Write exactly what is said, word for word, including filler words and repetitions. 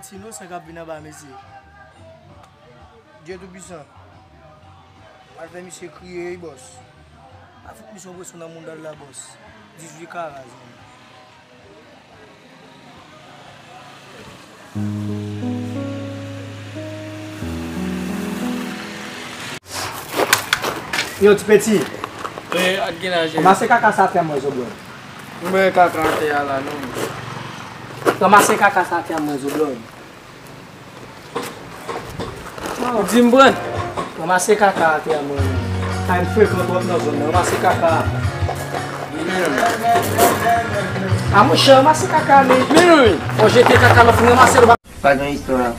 Ti inosan k ap vin anba, mesye. Dye Toupisan. Al fè misye kriye, wi, bòs. Pa fout misye yon presyon nan mouda l la, bòs. Dizuit kara, zanmi. Yo, ti peti. Wi, ak gen laj. Ranmase kaka sa atè a mwen, Zoblòn. Mwen kaka atè a la, non. Ranmase kaka sa atè a mwen, Zoblòn. Ou di m pran. Ranmase kaka atè a mwen. Sa m frekan twòp nan zòn nan. Ranmase kaka. A monchè, ranmase kaka, men. Men wi. Fò jete kaka, lè w fin ranmase l, ou pa. Pa gen istwa.